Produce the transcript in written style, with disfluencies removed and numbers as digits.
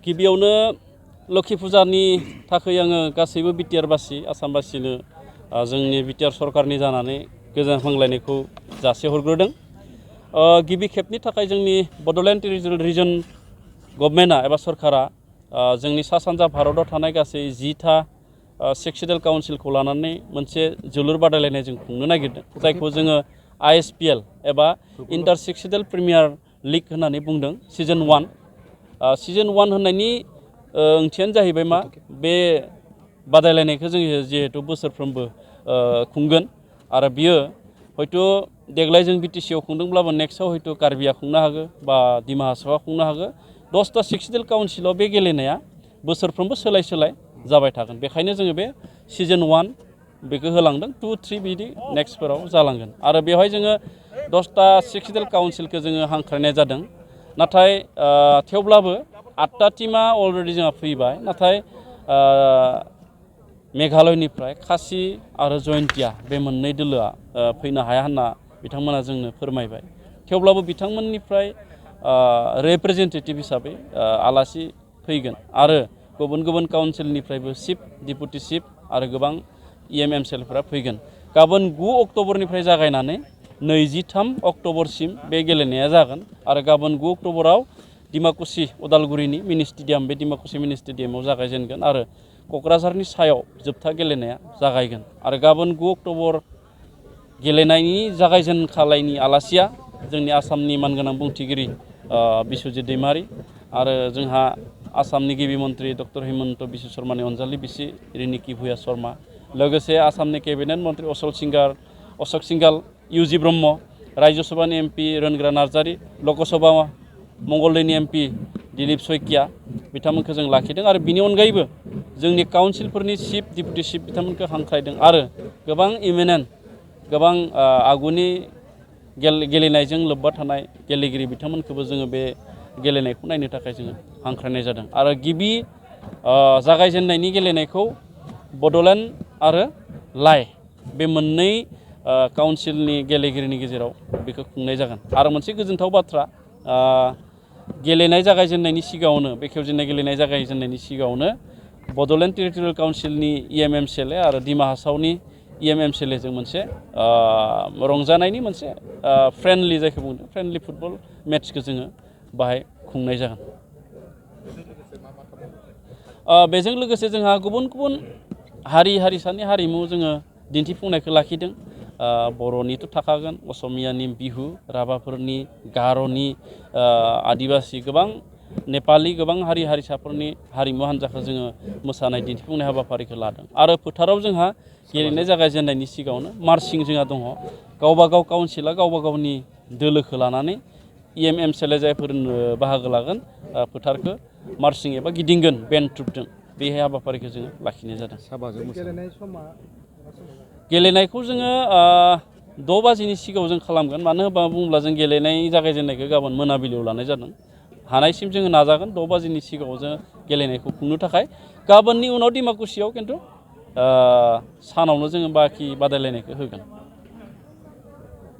गिबियावनो लोक्षि फुजानि थाखाय आङो गासैबो बिटिआरबासि आसामबासिनो जोंनि बिटिआर सरकारनि जानानै गोजोन हामलायनायखौ जासिहरग्रोदों। गिबि खेबनि थाखाय जोंनि बड'लेण्ड टेरिटरियेल रिजन गभर्नमेन्टआ एबा सरकारा जोंनि सा सानजा भारताव थानाय गासै 10था सेक्सनेल काउन्सिलखौ लानानै मोनसे जोलुर बादायलायनाय जों खुंनो नागिरदों, जायखौ जोङो ISPL एबा इन्टार सेक्सनेल प्रिमियार लिग होननानै बुंदों सिजन 1। सिजन 1 होननायनि ओंथियानो जाहैबाय मा, बे बादायलायनायखौ जोङो जिहेतु बोसोरफ्रोमबो खुंगोन आरो बियो हयथ' देग्लाय जों बिटिसिआव खुंदोंब्लाबो नेक्स्टआव हयथ' कार्बिआ खुंनो हागौ बा डिमा हासावआ खुंनो हागौ। 10था सेक्सनेल काउन्सिलाव बे गेलेनाया बोसोरफ्रोमबो सोलाय सोलाय जाबाय थागोन। बेखायनो जोङो बे सिजन 1 बेखौ होलांदों, 2, 3 बिदि नेक्स्टफोराव जालांगोन। आरो बेवहाय जोङो 10था सेक्सनेल काउन्सिलखौ जोङो हांख्रायनाय जादों। नाथाय थेवब्लाबो 8था टीमा अलरेडि जोंहा फैबाय। नाथाय मेघालयनिफ्राय खासि आरो जयन्तिया बे मोननै दोलोआ फैनो हाया होनना बिथांमोना जोंनो फोरमायबाय। थेवब्लाबो बिथांमोननिफ्राय रिप्रेजेन्टेटिभ हिसाबै आलासि फैगोन आरो गुबुन गुबुन काउन्सिलनिफ्रायबो चिफ, डिपुटि चिफ आरो गोबां EMMCLफोरा फैगोन। गाबोन 9 अक्ट'बरनिफ्राय जागायनानै 23 अक्ट'बरसिम बे गेलेनाया जागोन आरो गाबोन 9 अक्ट'बराव डिमाकुसि उदालगुरिनि मिनि स्टेडियाम, बे डिमाकुसि मिनि स्टेडियामाव जागायजेनगोन आरो क'क्राझारनि सायाव जोबथा गेलेनाया जागायगोन। आरो गाबोन 9 अक्ट'बर गेलेनायनि जागायजेनखालायनि आलासिया जोंनि आसामनि मानगोनां बुंथिगिरि बिस्वजित दैमारि आरो जोंहा आसामनि गिबि मन्त्रि डक्टर हिमन्त बिश्व शर्मानि अनजालि बिसि रिनिकि भुया शर्मा, लोगोसे आसामनि केबिनेट मन्त्रि अशक सिंघाल, UG ब्रह्म, राज्य सभानि MP रोनग्रा नार्जारि, लकसभा मंगलदैनि MP दिलीप सयकिया बिथांमोनखौ जों लाखिदों। आरो बिनि अनगायैबो जोंनि काउन्सिलफोरनि चिफ, डिपुटि चिफ बिथांमोनखौ हांख्रायदों आरो गोबां इमिनेन्ट, गोबां आगुनि गेलेनायजों लोब्बा थानाय गेलेगिरि बिथांमोनखौबो जोङो बे गेलेनायखौ नायनो थाखाय जोङो हांख्रायनाय जादों। आरो गिबि जागायजेननायनि गेलेनायखौ बड'लेण्ड आरो लाइ बे मोननै काउन्सिलनि गेलेगिरिनि गेजेराव बेखौ खुंनाय जागोन। आरो मोनसे गोजोनथाव बाथ्रा, गेलेनाय जागायजेननायनि सिगाङावनो, बेखेवजेननाय गेलेनाय जागायजेननायनि सिगाङावनो बड'लेण्ड टेरिटरियेल काउन्सिलनि EMMCL आरो डिमा हासावनि EMMCL जों मोनसे रंजानायनि मोनसे फ्रेन्डलि, जायखौ बुंदों फ्रेन्डलि फुटबल मेट्सखौ जोङो बाहाय खुंनाय जागोन। बेजों लोगोसे जोंहा गुबुन गुबुन हारि हारिसानि हारिमु जोङो दिन्थिफुंनायखौ लाखिदों। बर'निथ' थाखागोन, असमियानि बिहु, राभाफोरनि, गार'नि, आदिबासि, गोबां नेपालि, गोबां हारि हारिसाफोरनि हारिमु हान्जाखौ जोङो मोसानाय दिन्थिफुंनाय हाबाफारिखौ लादों। आरो फोथाराव जोंहा गेलेनाय जागायजेननायनि सिगाङावनो मार्चिं जोंहा दङ। गावबा गाव काउन्सिला गावबा गावनि दोलोखौ लानानै EMMCL जायफोर बाहागो लागोन फोथारखौ मार्चिं एबा गिदिंगोन बेन्ड ट्रुपजों, बे हाबाफारिखौ जोङो लाखिनाय जादों। गेलेनायखौ जोङो 6 बाजिनि सिगाङाव जों खालामगोन। मानो होनना बुङोब्ला जों गेलेनाय जागायजेननायखौ गाबोन मोनाबिलियाव लानाय जादों। हानायसिम जोङो नाजागोन 6 बाजिनि सिगाङाव जों गेलेनायखौ खुंनो थाखाय। गाबोननि उनाव डिमाकुसियाव खिन्थु सानावनो जोङो बाखि बादायलायनायखौ होगोन।